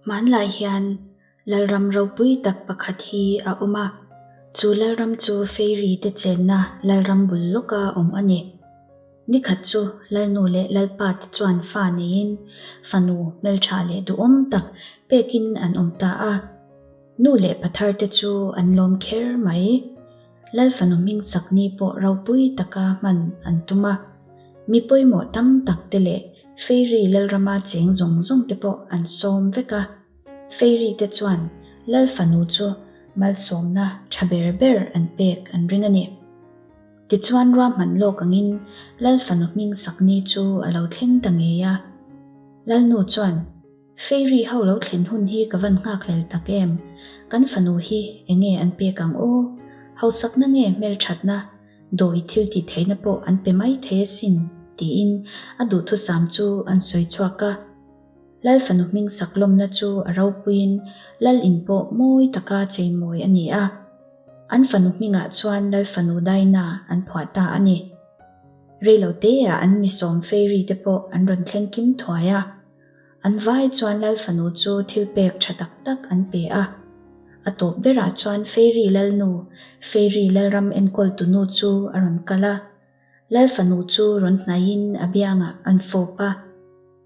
Hmanlai hian Lalram ropui tak pakhat hi a awm a, chu Lalram chu Fairy te chenna Lalram bul lawka awm a ni. Nikhat chu Lalnu leh Lalpa te chuan fa neiin fanu hmeltha leh duhawm tak pekin an awm ta a. Nu leh pathar te chu an lawm kher mai. Lal fanu hming chak ni pawh ropui taka hman an tum a. Mi pawimawh tam tak te leh Fairy Lalrama cheng zawng zawng te pawh an sawm vek a. Fairy te chuan Lal fanu chu malsawmna tha ber ber an pek an ring a ni. Tichuan ruahman lawk angin Lal fanu hming sak ni chu a lo thleng ta ngei a. Lalnu chuan Fairy ho lo thlen hun hi ka van nghakhlel tak em? Kan fanu hi enge an pek ang aw? Hausakna nge hmelthatna, dawi thil tih theihna pawh an pe mai thei asin, tiin a duhthusam chu an sawi chhuak a. Lal fanu hming sak lawmna chu a ropuiin Lal in pawh mawi taka cheimawi a ni a. An fanu hmingah chuan Lal fanu Daina an phuah ta a ni. Reiloteah an misawm Fairy te pawh an rawn thleng kim thuai a. An vai chuan Lal fanu chu thil pek tha tak tak an pe a. A tawp berah chuan Fairy Lalnu, Fairy Lalram enkawltu nu chu a rawn kal a. Lal fanu chu rawn hnaihin a biangah an fawp a.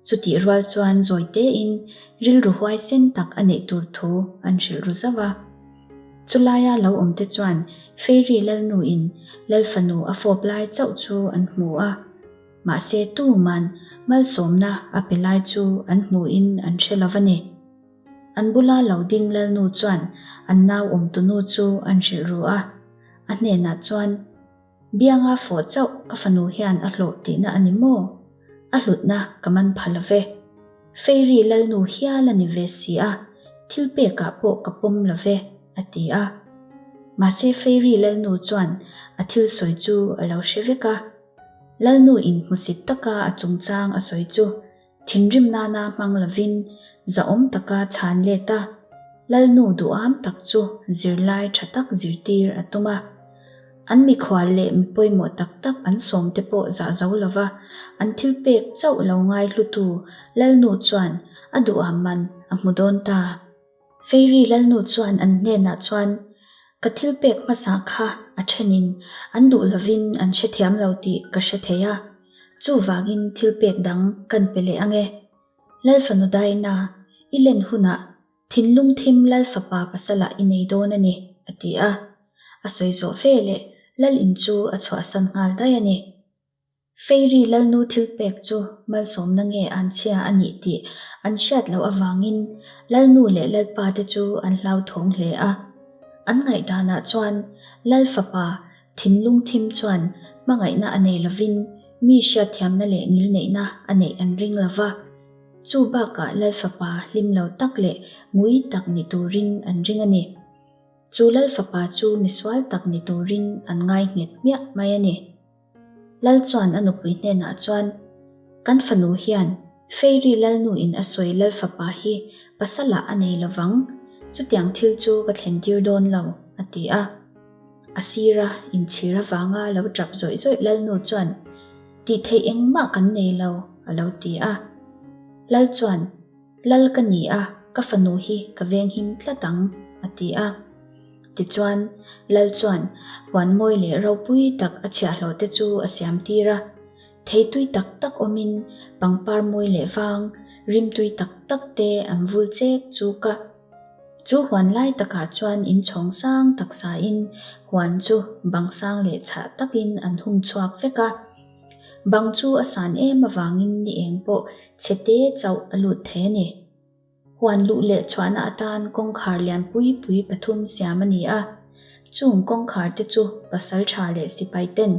Chutih rual chuan zawi tein rilru huaisen tak a neih tur thu an hrilh ru zauh a. Chulaia lo awmte chuan Fairy Lalnuin Lal fanu a fawp lai chauh chu an hmu a. Mahse tuman malsawmna a pe lai chu an hmuhin an hre lo va ni. An bula lo ding Lalnu chuan an nau awmtunu chu an hrilh ru a, a hnenah chuan, Bianga fawh chauh ka fanu hian a hlawh tihna a ni maw? A hlutna ka man pha lo ve. Fairy Lalnu hial a ni ve si a, thil pekah pawh ka pawm lo ve, a ti a. Mahse Fairy Lalnu chuan a thil sawi chu a lo hre vek a. Lalnu in hmusit taka a chungchang a sawi chu thinrim nana hmang lovin zahawm taka chhan let a, Lalnu duham tak chu zirlai tha tak zirtir a tum a. An mikhual leh mi pawimawh tak tak an sawm te pawh zah zo lova an thil pek chauh lo ngai hlutu Lalnu chuan a duham man a hmu dawn ta. Fairy Lalnu chuan an hnenah chuan, Ka thil pek hmasa kha a thenin an duh lovin an hrethiam lo tih ka hre thei a, chuvangin thil pek dang kan pe leh ange. Lalfanu Daina, i len hunah thinlung thim Lalfapa pasalah i nei dawn a ni, a ti a. A sawi zawh veleh Lal in chu a chhuahsan nghal daih a ni. Fairy Lalnu thilpek chu malsawmna nge an chhia a nih tih an hriat loh avangin Lalnu leh Lalpa te chu an hlauthawng hle a. An ngaihdanah chuan Lal fapa thinlung thim chuan hmangaihna a nei lovin mi hriatthiamna leh ngilneihna a neih an ring lo va. Chu bakah Lal fapa hlim lo tak leh ngui tak ni turin an ring a ni. Chu Lal fapa chu misual tak ni turin an ngai nghet hmiah mai a ni. Lal chuan a nupui hnenah chuan, Kan fanu hian Fairy Lalnu in a sawi Lal fapa hi pasalah a nei lovang, chutiang thil chu ka thlen tir dawn lo, a ti a. A sira inchhir avanga lo tap zawih zawih Lalnu chuan, Tih theih engmah kan nei lo, a lo ti a. Lal chuan, Lal ka ni a, ka fanu hi ka venghim tlat ang, a ti a. Tichuan, Lal chuan huan mawi leh ropui tak a chhiahhlawh te chu a siam tir a. Thei tui tak tak awmin pangpar mawi leh vang, rim tui tak tak te an vul chek chuk a. Chu huan lai takah chuan inchhawng sang tak sain huan chu bang sang leh chhah takin an hung chhuak vek a. Bang chu a san em avangin ni eng pawh chhe te chauh a lut thei a ni. Huan luh leh chhuahna atan kawngkhar lian pui pui pathum siam a ni a. Chung kawngkhar te chu pasal tha leh sipai ten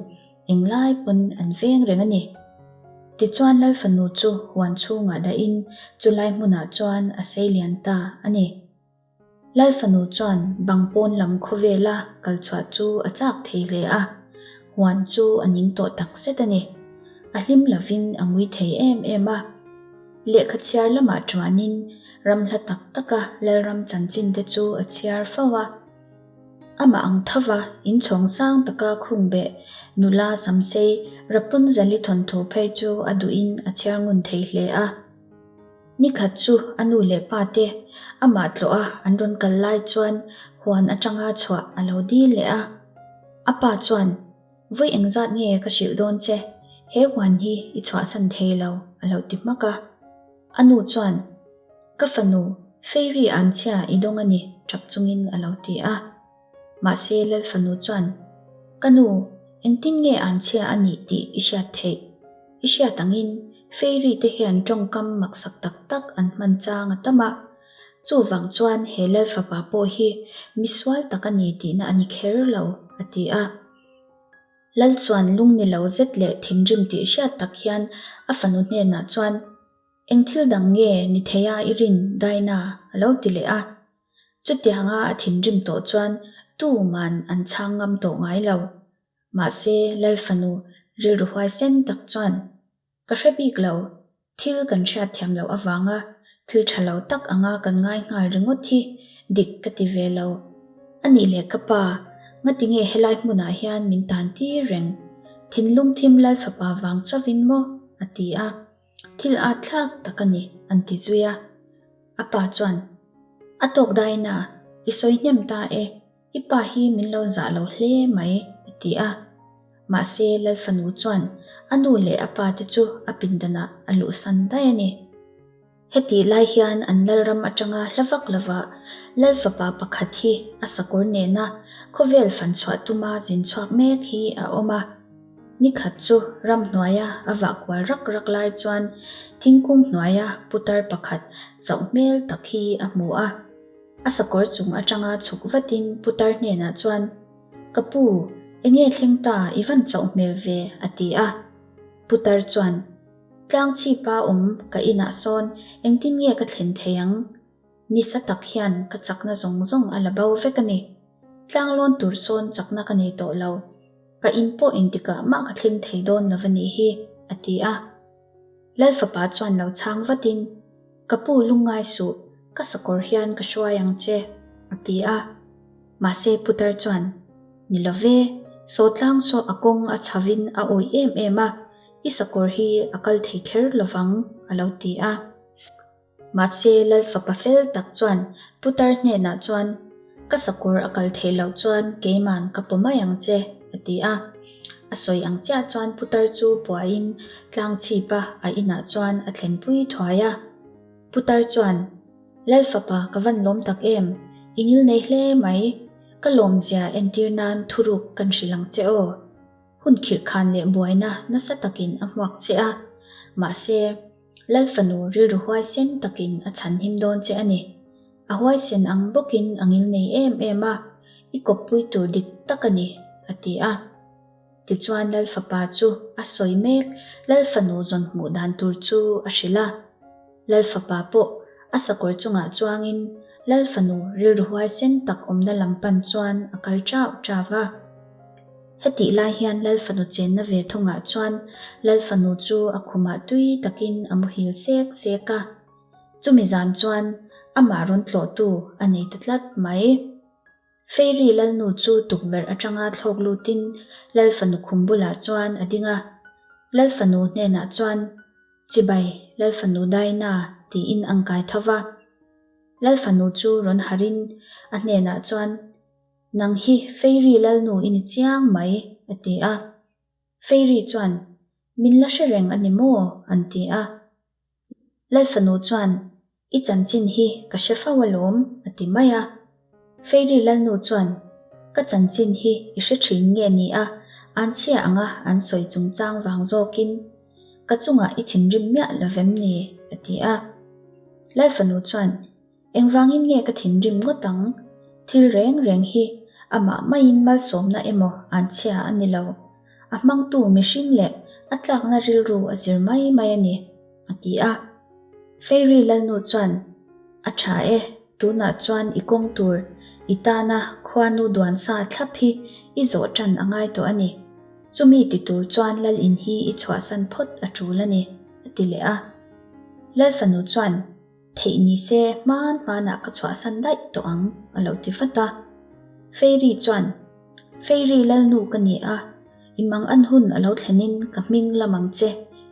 englai pawn an veng reng a ni. Tichuan Lal fanu chu huan chhungah dahin chulai hmunah chuan a seilian ta a ni. Lal fanu chuan bang pawn lam khawvela kal chhuah chu a chak thei hle a, huan chu a ning tawh tak zet a ni. A hlim lovin a ngui thei em em a. Lehkha chhiar lamah chuanin ram hla tak taka Lalram chanchin te chu a chhiar fo a. Amah ang thova inchhawng sang taka khungbeh nula Samsei Rapunzel-i thawnthu phei chu a duhin a chhiar ngun thei hle a. Nikhat chu a nu leh pa te amah tlawh a an rawn kal lai chuan huan atanga chhuah a lo dil leh a. A pa chuan, Vawi engzat nge ka hrilh dawn che, he huan hi i chhuahsan thei lo, a lo ti hmak a. A nu chuan, Ka fanu, Fairy anchhia i dawng a ni, tap chungin a lo ti a. Mahse Lal fanu chuan, Ka nu, engtin nge anchhia a nih tih i hriat theih? I hriat angin Fairy te hian tawngkam maksak tak tak an hman chang a tam a. Chuvang chuan he Lal fapa pawh hi misual tak a ni tihna a ni kher lo, a ti a. Lal chuan lung ni lo zet leh thinrim tih hriat tak hian a fanu hnenah chuan, Eng thil dang nge ni theia i rin, Dinah? a lo ti leh a. Chutianga a thinrim tawh chuan tuman an chhang ngam tawh ngai lo. Mahse, Lal fanu rilru huaisen tak chuan, Ka hre bik lo, thil kan hriat thiam loh avanga thil tha lo tak anga kan ngai nghal ringawt hi dik ka ti ve lo. A nih leh ka pa, ngati nge helai hmunah hian min tan tir reng? Thinlung thim Lal fapa vang chauhin maw? a ti a. Thil at thlak tak a ni, an ti zui a. A pa chuan, A tawk daina, i sawi hnem ta e, i pa hi min lo zah lo hle mai, a ti a. Mahse, Lal fanu chuan a nu leh a pa te chu a pindanah a luhsan daih a ni. Hetih lai hian an lalram atanga hla vak lovah Lal fapa pakhat hi a sakawr nena khawvel fan chhuah tuma zin chhuak mek hi a awm a. Nikhat chu ramhnuaia a vah kual rak rak lai chuan thingkung hnuaia putar pakhat chauh hmel tak hi a hmu a. A sakawr chung atanga chhuk vatin putar hnenah chuan, Ka pu, enge thleng ta i van chauh hmel ve? a ti a. Putar chuan, Tlang chhipa awm ka inah sawn engtin nge ka thlen thei ang? Nisa tak hian ka chakna zawng zawng a la bo vek a ni. Tlang lawn tur sawn chakna ka nei tawh lo. Ka in pawh engtikah mah ka thleng thei dawn lo va nih hi, a ti a. Lal fapa chuan lo chhang vatin, Ka pu lungngai suh, ka sakawr hian ka hruai ang che, a ti a. Mahse putar chuan, Ni lo ve, saw tlang saw a kawng a chhavin a awih em em a, i sakawr hi a kal thei kher lo vang, a lo ti a. Mahse Lal fapa fel tak chuan putar hnenah chuan, Ka sakawr a kal theih loh chuan keiman ka paw mai ang che, a ti a. A sawi ang chiah chuan putar chu puahin tlang chhipa a inah chuan a thlenpui thuai a. Putar chuan, Lal fapa ka van lawm tak em, i ngil nei hle mai, ka lawmzia entir nan thuruk kan hrilh ang che aw. Hun khirh khan leh buaina nasa takin a hmuak che a, mahse, Lal fanu rilru huaisen takin a chhanhim dawn che a ni. A huaisen ang bawkin a ngil nei em em a, i kawppui tur dik tak a ni, a ti a. Tichuan Lal fapa chu a sawi mek, Lal fanu zawn hmuh dan tur chu a hrilh a. Lal fapa pawh a sakawr chungah chuangin Lal fanu rilru huaisen tak awmna lam pan chuan a kal chau chau a. Hetih lai hian Lal fanu chenna ve thungah chuan Lal fanu chu a khumah tui takin a muhil sek sek a. Chumi zan chuan amah rawn tlawhtu a nei ta tlat mai. Fairy Lalnu chu tukverh atanga thlawk lutin Lal fanu khum bulah chuan a ding a. Lal fanu hnenah chuan, Chibai, Lal fanu Daina, tiin an kai tho va. Lal fanu chu rawn harhin a hnenah chuan, Nang hi Fairy Lalnu i ni chiang mai, a ti a. Fairy chuan, Min la hre reng a ni maw? an ti a. Lal fanu chuan, I chanchin hi ka hre fo alawm, a ti mai a. Fairy Lalnu chuan, Ka chanchin hi i hre thin nge ni a, an chhia anga an sawi chungchang vang zawkin ka chungah i thinrim miah lo vem ni? a ti a. Lal fanu chuan, Engvangin nge ka thinrim ngawt ang? Thil reng reng hi amah maiin malsawmna emaw an chhia a ni lo. A hmangtu mihring leh a tlakna rilru a zir mai mai a ni, a ti a. Fairy Lalnu chuan, A tha e, tunah chuan i kawng tur, i tana khuanu duan sa thlap hi i zawh tan a ngai tawh a ni. Chumi ti tur chuan Lal in hi i chhuahsan phawt a tul a ni, a ti leh a. Lal fanu chuan, Theih ni se hman hmanah ka chhuahsan daih tawh ang, a lo ti vat a. Fairy chuan, Fairy Lalnu ka ni a, i mang an hun a lo thlenin ka hming lam ang che,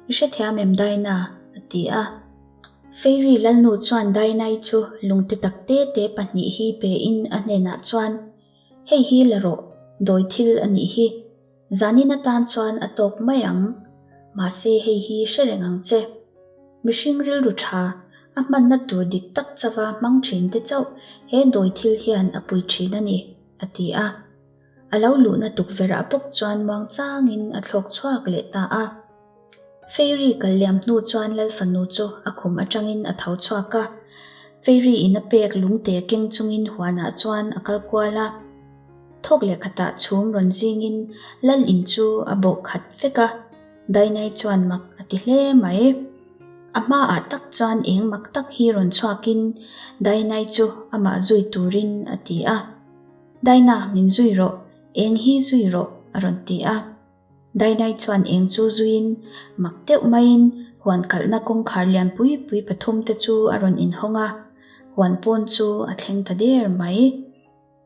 i hrethiam em Dinah? a ti a. Fairy Lalnu chuan Dainai chu lungte tak te te pahnih hi pein a hnenah chuan, Hei hi la rawh, dawi thil a nih hi. Zanin atan chuan a tawk mai ang. Mahse hei hi hre reng ang che. Mihring rilru tha, a hmanna tur dik tak chauha hmang thin te chauh he dawi thil hian a pui thin a ni, a ti a. A lo luhna tukverh ah bawk chuan muang changin a thlawk chhuak leh ta a. Fairy kal liam hnu chuan Lal fanu chu a khum atangin a tho chhuak a. Fairy in a pek lungte keng chungin huanah chuan a kal kual a. Thawk leh khatah chhum rawn zingin Lal in chu a bawh khat vek a, Dainai chuan mak a ti hle mai. A hmaah tak chuan eng mak tak hi rawn chhuakin Dainai chu amah zui turin a ti a. Daina, min zui rawh, eng hi zui rawh, a rawn ti a. Dainai chuan eng chu zuiin mak deuh maiin huan kalhna kawngkhar lian pui pui pathum te chu a rawn inhawng a, huan pawn chu a thleng ta der mai.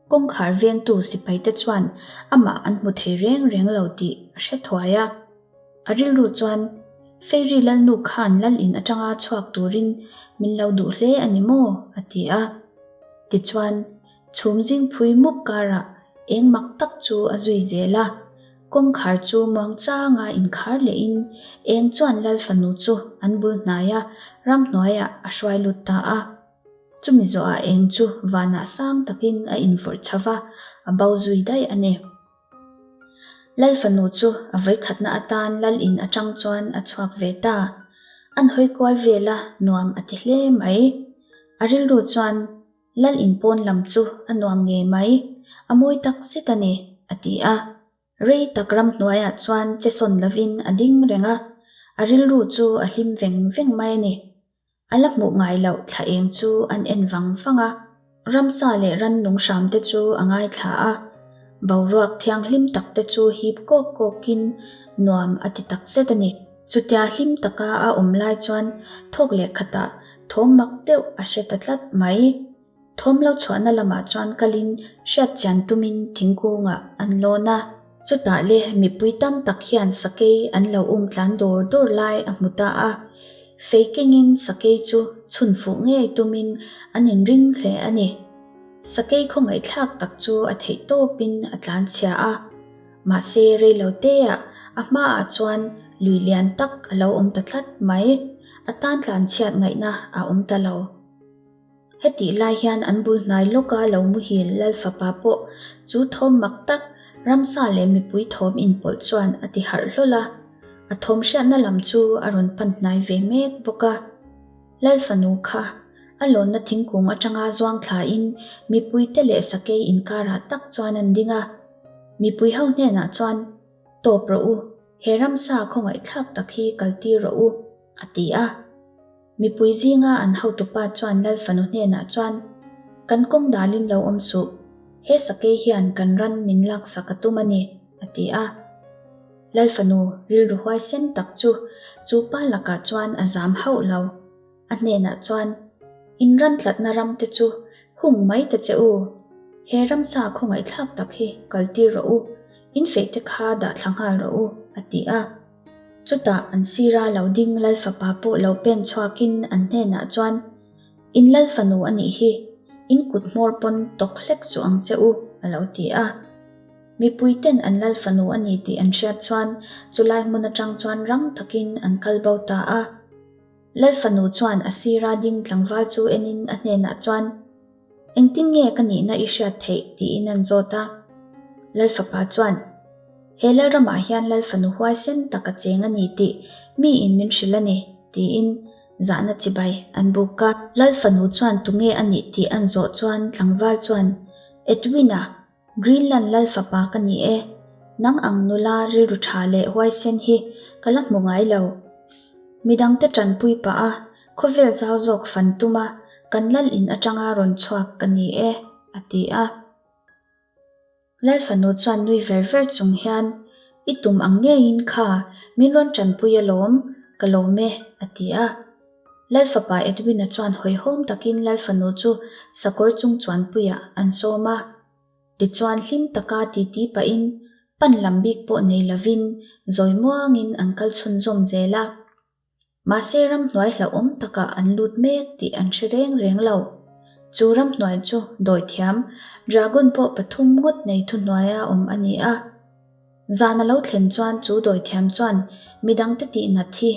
Kawngkhar vengtu sipaite chuan amah an hmu thei reng reng lo tih a hre thuai a. A rilru chuan, Fairy Lalnu khan lal in atanga chhuak turin min lo duh hle a ni maw? a ti a. Tichuan, chhum zing phui mup karah eng mak tak chu a zui zel a. Kawngkhar chu muangchanga inkhar lehin eng chuan Lal fanu chu an bul hnaia ramhnuaiah a hruai lut ta a. Chumi zawhah eng chu vanah sang takin a invawrh chho va, a bo zui daih a ni. Lal fanu chu a vawikhatna atan lal in atang chuan a chhuak ve ta. An hawi kual vel a, nuam a ti hle mai. A rilru chuan lal in pawn lam chu a nuam ngei mai, a mawi tak zet a ni, a ti a. Rei tak ramhnuaiah chuan che sawn lovin a ding reng a, a rilru chu a hlim veng veng mai a ni. A la hmuh ngai loh thla eng chu an en vang vang a, ramsa leh rannung hram te chu a ngaithla a, boruak thianghlim tak te chu hip kawk kawkin nuam a ti tak zet a ni. Chutia hlim taka a awm lai chuan thawk leh khatah thawm mak deuh a hre ta tlat mai. Thawm lo chhuahna lamah chuan kalin hriat chian tumin thingkungah an lawn a. Chutah le mipui tam tak hian sakei an lo um tlan dawr dawr lai a hmu ta a. Fei kengin sakei chu chhun fuh ngei tumin an inring hle a ni. Sakei khawngaihthlak tak chu a theih tawpin a tlan chhia a. Mahse reiloteah a hmaah chuan lui lian tak a lo awm ta tlat mai. A tan tlan chhiat ngaihna a awm ta lo. Hetih lai hian an bul hnai lawka lo muhil Lal fapa pawh chu thawm mak tak, ramsa leh mipui thawm inpawlh chuan a ti harh hlawl a. A thawm hriatna lam chu a rawn pan hnai ve mek bawk a. Lal fanu kha a lawnna thingkung atanga zuang thlain mipuite leh sakei inkarah tak chuan an ding a. Mipui ho hnenah chuan, Tawp rawh u, he ramsa khawngaihthlak tak hi kaltir rawh u, a ti a. Mipui zinga an hotupa chuan Lal fanu hnenah chuan, Kan kawng dalin lo awm suh, he sakei hian kan ran min laksak a tum a ni, a ti a. Lal fanu rilru huaisen tak chu chu pa lakah chuan a zam hauh lo. A hnenah chuan, In ran tlatna ram te chu hung mai ta che u, he ramsa khawngaihthlak tak hi kaltir rawh u, in feih te kha dah thla nghal rawh u, a ti a. Chutah an sira lo ding Lal fapa pawh lo pen chhuakin an hnenah chuan, In Lal fanu a nih hi, in kut hmawr pawn tawk hlek suh ang che u, a lo ti a. Mipuiten an Lal fanu a ni tih an hriat chuan chulai hmun atang chuan rang takin an kal bo ta a. Lal fanu chuan a sira ding tlangval chu enin a hnenah chuan, Engtin nge ka nihna i hriat theih? tiin an zawt a. Lal fapa chuan, He Lalramah hian Lal fanu huaisen tak a cheng a ni tih miin min hrilh a ni, tiin zahna chibai an buk a. Lal fanu chuan tunge a nih tih an zawh chuan tlangval chuan, Edwin-a, Greenland Lal fapa ka ni e. Nang ang nula rilru tha leh huaisen hi ka la hmu ngai lo. Midangte tanpui pah a, Khawvel zau zawk fan tuma kan lal in atanga rawn chhuak ka ni e, a ti a. Lal fanu chuan nui ver ver chung hian, I tum ang ngeiin kha min rawn tanpui alawm, ka lawm e, a ti a. Lal fapa Edwin-a chuan hawihhawm takin lal fanu chu sakawr chung chuanpuiah an sawm a. Tichuan hlim taka titi pahin pan lam bik pawh nei lovin zawi muangin an kal chhunzawm zel a. Mahse ramhnuai hlauhawm takah an lut mek tih an hre reng reng lo. Chu ramhnuai chu dawithiam, dragon pawh pathum ngawt nei thuhnuaia awm a ni a. Zan a lo thlen chuan chu dawithiam chuan midangte tihnat hi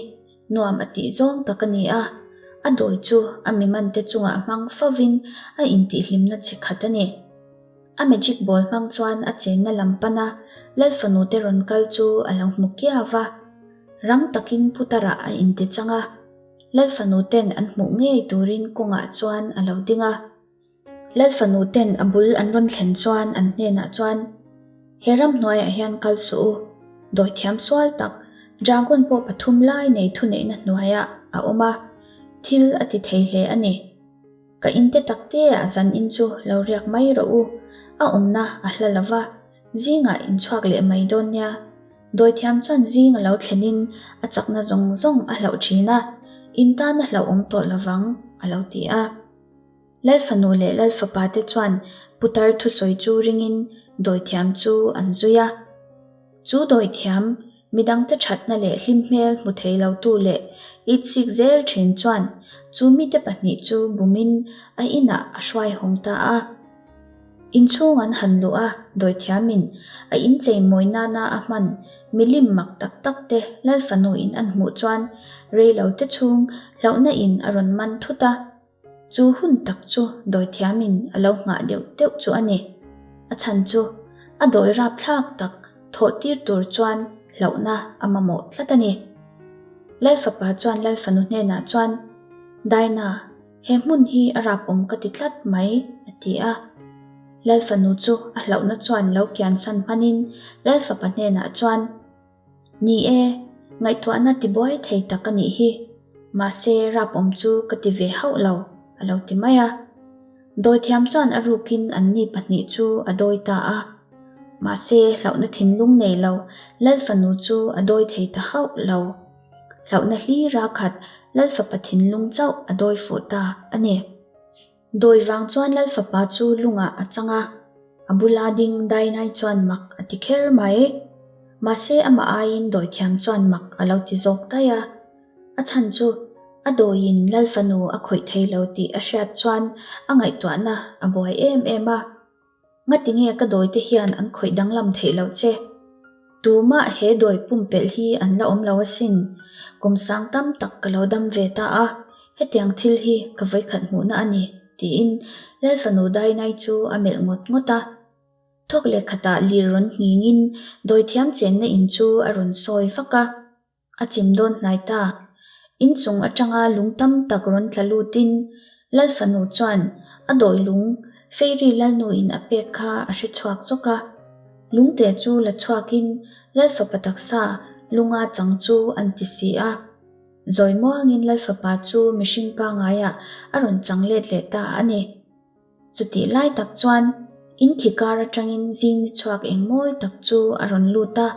nuam a tih zawng tak a ni a, a dawi chu a mimante chungah hmang fovin a intihhlimna chi khat a ni. A magic ball hmang chuan a chenna lam pana Lalfanute rawn kal chu a lo hmu kiau va. Rang takin Putara a inti chang a, Lalfanuten an hmuh ngei turin kawngah chuan a lo ding a. Lalfanu ten a bul an rawn thlen chuan an hnenah chuan, He ramhnuaiah hian kal suh u, dawithiam sual tak, dragon pawh pathum lai nei thuneihna hnuaiah a awm a, thil a ti thei hle a ni. Ka inte tak teah zan in chu lo riak mai rawh u, a awmna a hla lo va, zingah in chhuak leh mai dawn nia. Dawithiam chuan zing a lo thlenin a chakna zawng zawng a hlauh thin a, in tan a hlauhawm tawh lo vang, a lo ti a. Lalfanu leh Lalfapa te chuan putar thusawi chu ringin dawithiam chu an zui a. Chu dawithiam, midangte thatna leh hlim hmel hmu thei lotu leh itsik zel thin chuan chu mite pahnih chu bumin a inah a hruai hawng ta a. Inchhung an han luh a, dawithiamin a inchei mawi nana a hman milim mak tak tak te Lalfanu in an hmuh chuan reilo te chhung hlauhna in a rawn man thut a. Chu hun tak chu dawithiamin a lo nghah deuh deuh chu a ni. A chhan chu a dawi rapthlak tak thawh tir tur chuan hlauhna a mamawh tlat a ni. Lalfapa chuan Lalfanu hnenah chuan, Daina, he hmun hi a rapawm ka ti tlat mai, a ti a. Lalfanu chu a hlauhna chuan lo kiansan hmanin Lalfapa hnenah chuan, Ni e, ngaihtuahna tibuai thei tak a nih hi. Mahse, rapawm chu ka ti ve hauh lo, a lo ti mai a. Dawithiam chuan a rukin anni pahnih chu a dawi ta a. Mahse, hlauhna thinlung nei lo Lalfanu chu a dawi thei ta hauh lo. Hlauhna hlira khat Lalfapa thinlung chauh a dawi fuh ta a ni. Dawi vang chuan Lalfapa chu lungah a chang a, a bula ding Dainai chuan mak a ti kher mai. Mahse amah aiin dawithiam chuan mak a lo ti zawk daih a. A chhan chu a dawiin Lalfanu a khawih thei lo tih a hriat chuan a ngaihtuahna a buai em em a. Ngati nge ka dawite hian an khawih danglam theih loh che? Tumah he dawi pumpelh hi an la awm lo asin. Kum sang tam tak ka lo dam ve ta a, hetiang thil hi ka vawikhat hmuhna a ni, tiin Lalfanu Dainai chu a melh ngawt ngawt a. Thawk leh khatah lir rawn nghingin dawithiam chenna in chu a rawn sawi vak a. A chim dawn hnai ta. Inchung atanga lung tam tak rawn tla lutin Lalfanu chuan a dawi lung Fairy Lalnuin a pek kha a hre chhuak zawk a. Lungte chu la chhuakin Lalfapa taksa lunga chang chu an ti si a. Zawi muangin Lalfapa chu mihring pangaiah a rawn chang let leh ta a ni. Chutih lai tak chuan in thi kar atangin zing ni chhuak eng mawi tak chu a rawn lut a.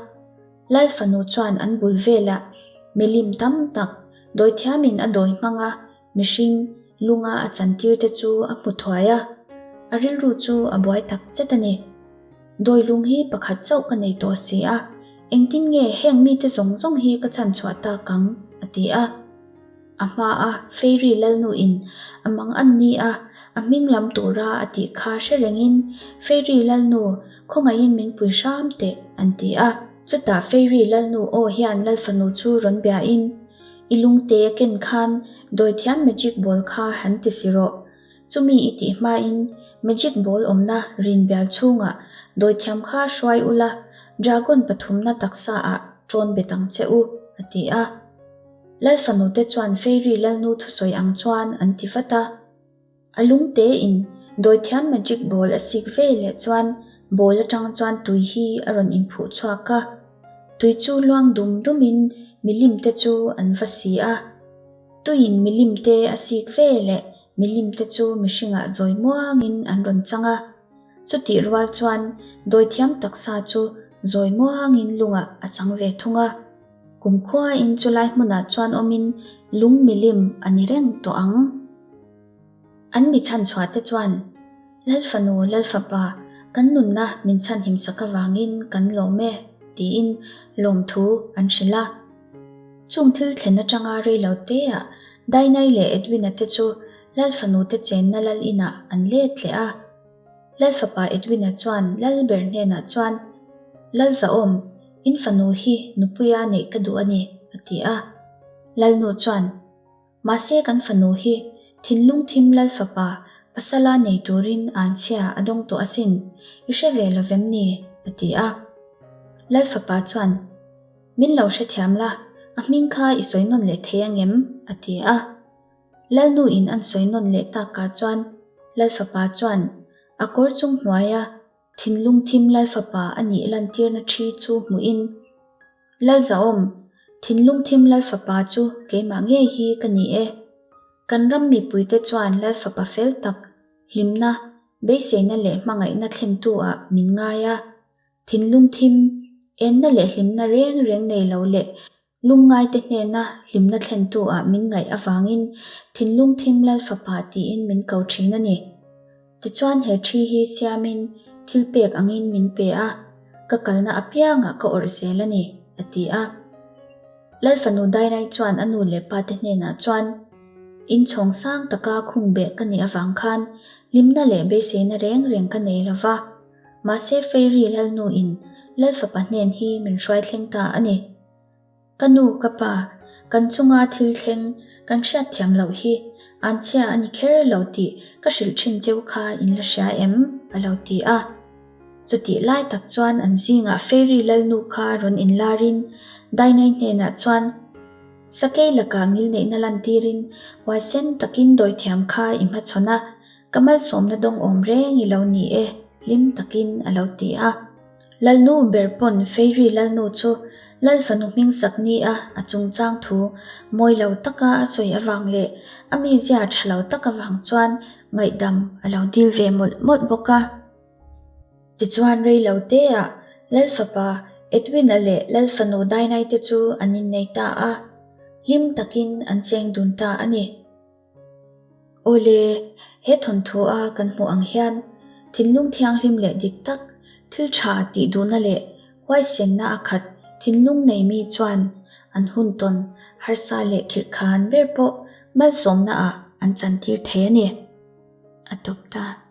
Lal fanu chuan an bul velah milim tam tak dawithiamin a dawi hmang a, mihring lunga a chantir te chu a hmu thuai a. A rilru chu a buai tak zet a ni. Dawi lung hi pakhat chauh ka nei tawh si a, engtin nge heng mite zawng zawng hi ka chhanchhuah tak ang? a ti a. A hma a Fairy Lalnu in a mang an ni a, a hming lam tura a tih kha hre rengin Fairy Lalnu khawngaihin min pui hram teh an ti a. Chutah Fairy Lalnu aw hian Lalfanu chu rawn biain, I lungte ken khan dawithiam magic ball kha han ti si rawh. Chumi i tih hmain magic ball awmna rin bial chhungah dawithiam kha hruai ula, dragon pathumna taksa ah ṭawn bet ang che u, a ti a. Lalfanute chuan Fairy Lalnu thusawi ang chuan an ti vat a. A lungte in dawithiam magic ball a sik ve leh chuan ball atang chuan tui hi a rawn inphuh chhuak a. Tui chu luang dum dum in milim te chu an va si a. Tuiin milim te a sik ve leh milim te chu mihringah zawi muangin an rawn chang a. Chutih rual chuan dawithiam taksa chu zawi muangin lungah a chang ve thung a. Kumkhuain chulai hmunah chuan awmin lung milim a ni reng tawh ang. An mi chhanchhuah te chuan, Lal fanu, Lal fapa, kan nunna min chhanhim sak avangin kan lawm e, tiin lawmthu an hrilh a. Chung thil thlen atanga rei lo teah Dainai leh Edwin-a te chu Lal fanu te chenna lal inah an let leh a. Lal fapa Edwin-a chuan lal ber hnenah chuan, Lal Zahawm, in fanu hi nupuia neih ka duh a ni, a ti a. Lalnu chuan, Mahse kan fanu hi thinlung thim lal fapa pasala nei turin anchhia a dawng tawh asin, i hre ve lo vem ni? a ti a. Lal fapa chuan, Min lo hrethiam la, a hming kha i sawi nawn leh thei angem? a ti a. Lalnu in an sawi nawn leh takah chuan Lal fapa chuan a kawr chung hnuaia thinlung thim Lal fapa a nih lantirna thi chu hmuhin, Lalzahawm, thinlung thim Lal fapa chu keimah ngei hi ka ni e. Kan ram mipuite chuan Lal fapa fel tak, hlimna, beiseina leh hmangaihna thlentu ah min ngai a. Thinlung thim, enna leh hlimna reng reng nei lo leh Lungngaite hnena hlimna thlentu ah min ngaih avangin thinlung thim Lal Fapa tiin min ko thin a ni. Tichuan he thi hi siamin thil pek angin min pe a, ka kalna apiangah ka awrh zel a ni, a ti a. Lal Fanu Dainai chuan a nu leh pate hnenah chuan, Inchhawng sang taka khung beh ka nih avang khan hlimna leh beiseina reng reng ka nei lo va, mahse Fairy Lalnuin Lal Fapa hnen hi min hruai thleng ta a ni. Ka nu, ka pa, kan chunga thil thleng kan hriat thiam loh hi an chhia a ni kher lo tih ka hrilh thin cheu kha in la hria em? a lo ti a. Chutih lai tak chuan an zingah Fairy Lalnu kha rawn inlarin Dainai hnenah chuan Sakei lakah ngilneihna lantirin huaisen takin dawithiam kha i hmachhawn a, ka malsawmna dawng awm reng i lo ni e, hlim takin a lo ti a. Lalnu ber pawn Fairy Lalnu chu Lal fanu hming sak ni a a chungchang thu mawi lo taka a sawi avang leh a mizia tha lo tak avang chuan ngaihdam a lo dil ve mawlh mawlh bawk a. Tichuan rei lo te ah Lal fapa Edwin-a leh Lal fanu Dainai te chu an innei ta a, hlim takin an cheng dun ta a ni. Awle, he thawnthu a kan hmuh ang hian thinlung thianghlim leh dik tak, thil tha tih duhna leh huaisenna a khat thinlung nei mi chuan an hun tawn harsa leh khirh khan ber pawh malsawmna ah an chantir thei a ni. A tawp ta.